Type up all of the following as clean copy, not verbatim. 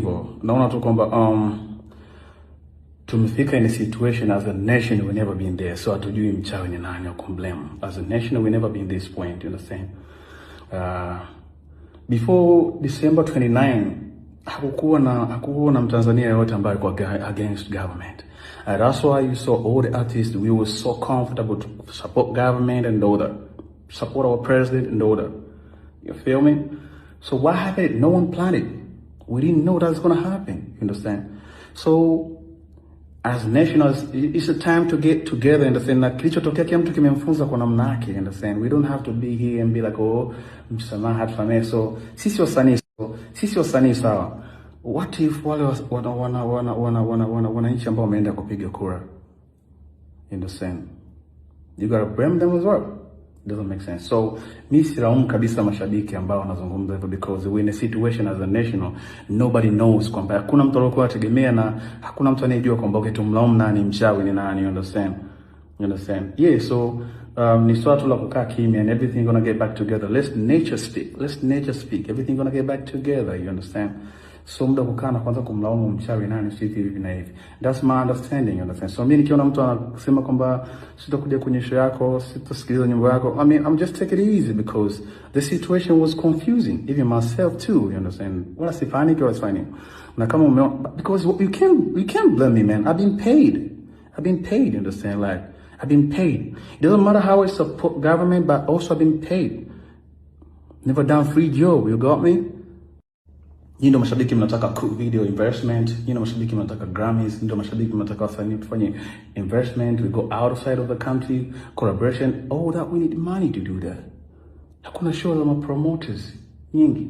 Hivyo naona tu kwamba tumefika in a situation as a nation we never been there, so hatujui mchawi ni nani wa kumblame. As a nation we never been this point, you understand? Before December 29 hakukuwa na Mtanzania yoyote ambaye alikuwa against government. That's why you saw all the artists, we were so comfortable to support government and all that, support our president and all that. You feel me? So what happened? No one planned it. We didn't know that's gonna happen. You understand? So as nationals, it's a time to get together, understand? Na kilichotokea kila mtu kimemfunza kwa namna yake, understand? We don't have to be here and be like, "Oh, msamaha, tusamehe." So sisi wasanii sawa. What if wale wana wana wana wana wana wana wananchi ambao wameenda kupiga kura? You understand? You gotta blame them as well. Doesn't make sense. So mi silaumu kabisa mashabiki ambao wanazungumza hivyo because we in a situation as a national, nobody knows kwamba hakuna mtu aliyekuwa anategemea na hakuna mtu anayejua kwamba okay, tumlaumu nani, mchawi ni nani, you understand? You understand? Yeah, so ni swala tu la kukaa kimya and everything gonna get back together. Let nature speak. Let nature speak. Everything gonna get back together, you understand? So muda kukaa na kwanza kumlaumu mchawi nani, si hivi na hivi. That's my understanding, you understand? So mimi nikiona mtu anasema kwamba sitakuja kwenye show yako, sitasikiliza nyimbo yako, I mean, I'm just take it easy because the situation was confusing, even myself too, you understand? Wala si panic wala si na kama ume because you can't blame me, man. I've been paid. I've been paid, you understand? Like, I've been paid. It doesn't matter how I support government, but also I've been paid. Never done free job, you got me? Nyinyi ndio mashabiki mnataka cool video investment, nyinyi ndio mashabiki mnataka Grammys, nyinyi ndio mashabiki mnataka wasanii tufanye investment, we go outside of the country, collaboration, all that, we need money to do that. Hakuna show za promoters nyingi.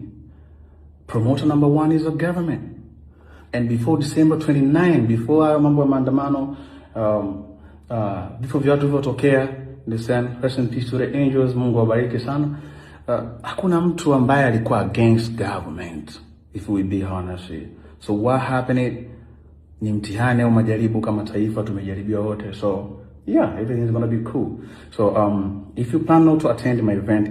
Promoter number one is the government. And before December 29, before hayo mambo ya maandamano, vifo vya watu vilivyotokea, understand, rest in peace to the angels, Mungu awabariki sana. Hakuna mtu ambaye alikuwa against government, if we be honest. So what happened ni mtihani au majaribu kama taifa tumejaribiwa wote. So yeah, everything is gonna be cool. So if you plan not to attend my event